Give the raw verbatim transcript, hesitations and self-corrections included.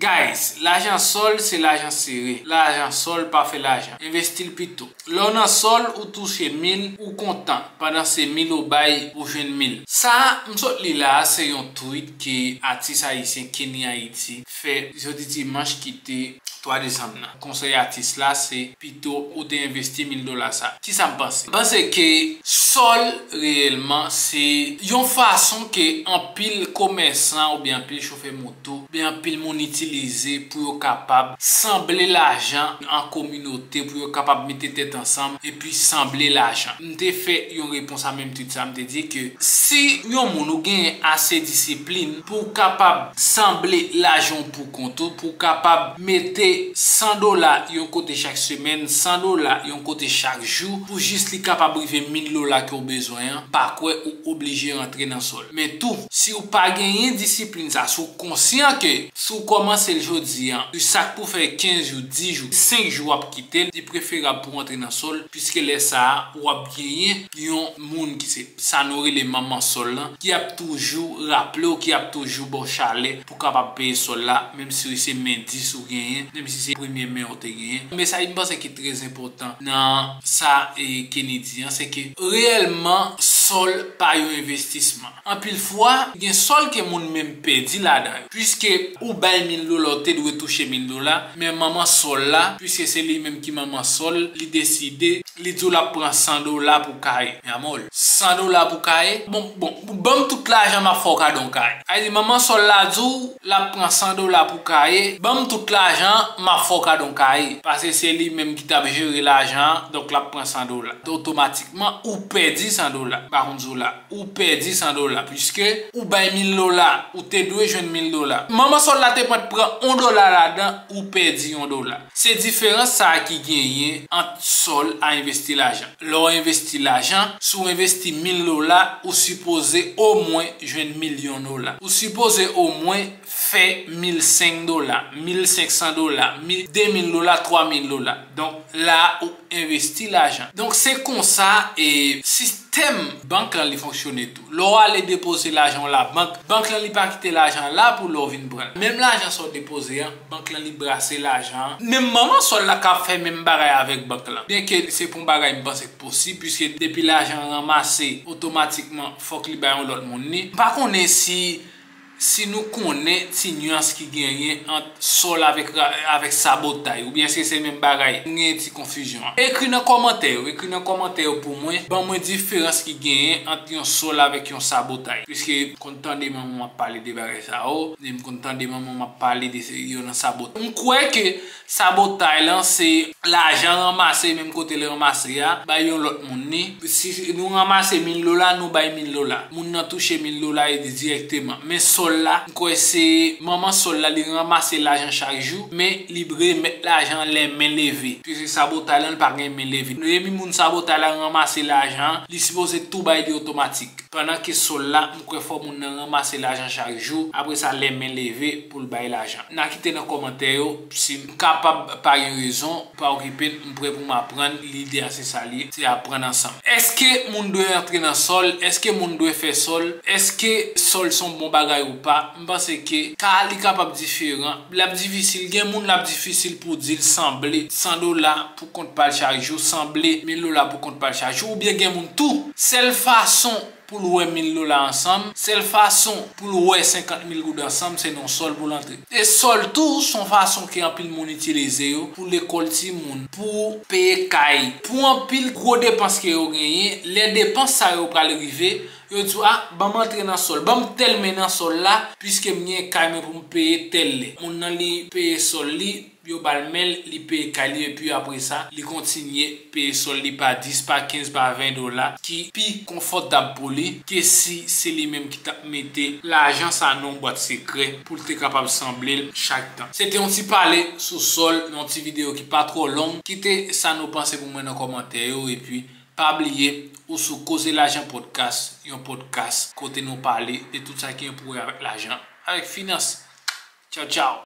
Guys, lajan sòl se lajan sere. Lajan sòl pa fè lajan. Envesti l pito. Lè w nan sòl, ou touche mil, ou kontan. Pandan se mil ou bay, ou jwenn mil. Sa m sot li la a, se yon tweet ke atis ayisyen Kenny Haiti fè jodi dimanch ki te twa desanm nan. Konsèy atis la, se pito ou te envesti mil dola sa. Kisa m panse? M panse ke sòl reyèlman se yon fason ke anpil komèsan oubyen anpil chofè moto, oubyen anpil moun itilize pou yo kapab sanble lajan an kominote, pou yo kapab mete tèt ansanm epi sanble lajan. M te fè yon repons a menm tweet sa, m te di ke si yon moun ou genyen ase disiplin pou w kapab sanble lajan w pou kont ou, pou w kapab mete san dola yon kote chak semèn, san dola yon kote chak jou, pou jis li kapab rive mil dola ke w bezwen an, m pa kwè ou oblije rantre nan sòl. Men tou, si w pa genyen disiplin sa, si w konsyan ke si w kòmanse l jodi an, sa k pou fè kenz jou, dis jou, senk jou w ap kite l, li preferab pou w rantre nan sòl, piske lè sa a, w ap genyen yon moun ki se sa nou rele manman sòl lan, ki ap toujou raple w, ki ap toujou ba w chalè pou w kapab peye sòl la, menm si se men dis ou genyen, menm si se premye men ou te genyen. Mesaj m panse ki trè enpòtan nan sa e Kenny di an, se ke reyèlman sòl pa yon envestisman. Anpil fwa, gen sòl ke moun menm pèdi ladan yo. Piske ou bay mil dola, ou te dwe touche mil dola, men manman sòl la, piske se li menm ki manman sòl, li deside, li di w l ap pran san dola pou kay. Mi amor, san dola pou kay? Bon, bon, ban m tout lajan, m ap fè w kado yon kay. Sa vle di, manman sòl la di w l ap pran san dola pou kay, ban m tout lajan, m ap fè w kado yon kay. Paske se li menm ki t ap jere lajan an, donk l ap pran san dola. Otomatikman, ou pèdi san dola. M pa konn di w la. Ou pèdi san dola, piske ou bay mil dola, ou te dwe jwenn mil dola. Manman sòl la te mèt pran yon dola ladan, ou pèdi yon dola. Se diferans sa a ki genyen ant sòl a envesti lajan. Lè w envesti lajan, si w envesti mil dola, ou sipoze omwen jwenn milyon dola. Ou sipoze omwen fè mil senk dola, mil senk san dola, mil, de mil dola, twa mil dola. Donk, la a ou envesti lajan. Donk, se konsa e sistèm bank lan li fonksyone tou. Lè w ale depoze lajan w labank, bank lan li pa kite lajan la pou lè w vin pran l. Menm lajan sa w depoze an, bank lan li brase lajan an. Menm manman sòl la ka fè menm bagay avèk bank lan. Byenke se pa yon bagay m panse k posib, piske depi lajan an ranmase, otomatikman, fòk li bay yon lòt moun li. M pa konnen si si nou konnen ti nyans ki genyen ant sòl avèk ra-, avèk sabotay, oubyen èske se menm bagay? M genyen ti konfizyon an. Ekri nan kòmantè yo, ekri nan kòmantè yo pou mwen, ban mwen diferans ki genyen ant yon sòl avèk yon sabotay. Piske m konn tande manman m ap pale de bagay sa yo, e m konn tande manman m ap pale de se yo nan sabotay. M kwè ke sabotay lan se lajan ranmase menm kote l ranmase a, bay yon lòt moun li. Si nou ranmase mil dola, nou bay mil dola. Moun nan touche mil dola e dirèkteman. Men sòl la, m kwè se manman sòl la, li ranmase lajan chak jou, men li remèt lajan an lè men leve. Piske sabotay lan, li pa gen men leve. Remi moun sabotay la ranmase lajan an, li sipoze tou bay li otomatik. Pandan ke sòl la, m kwè fò moun nan ranmase lajan chak jou, apre sa lè men leve pou l bay lajan. N a kite nan kòmantè yo, si m kapab pa gen rezon, pa okipe n, m prè pou m aprann, lide a se sa l ye, se aprann ansanm. Èske moun dwe antre nan sòl? Èske moun dwe fè sòl? Èske sòl se yon bon bagay ou pa? M panse ke ka a li kapab diferan, l ap difisil, gen moun l ap difisil pou di l sanble san dola pou kont pa l chak jou, sanble mil dola pou kont pa l chak jou, oubyen gen moun tou, sèl fason pou l wè mil dola ansanm, sèl fason pou l wè senkant mil goud ansanm, se nan sòl pou l antre. E sòl tou, se yon fason ke anpil moun itilize yo pou lekòl timoun, pou peye kay, pou anpil gwo depans ke yo genyen. Lè depans sa yo pral rive, yo di w, "A, ban m antre nan sòl, ban m tèl men nan sòl la, piske m gen kay mwen pou m peye tèl lè." Moun nan li peye sòl li, yo ba l men l, li peye kay li, epi apre sa, li kontinye peye sòl li pa dis, pa kenz, pa ven dola, ki pi konfòtab pou li ke si se li menm ki t ap mete lajan sa nan yon bwat sekrè pou l te kapab sanble l chak tan. Se te yon ti pale sou sòl, yon ti videyo ki pa twò long. Kite sa nou panse pou mwen nan kòmantè yo, epi pa bliye, ou sou Koze Lajan Podcast, yon podcast kote nou pale de tout sa ki gen pou wè avèk lajan, avèk finans. Tchaw, tchaw.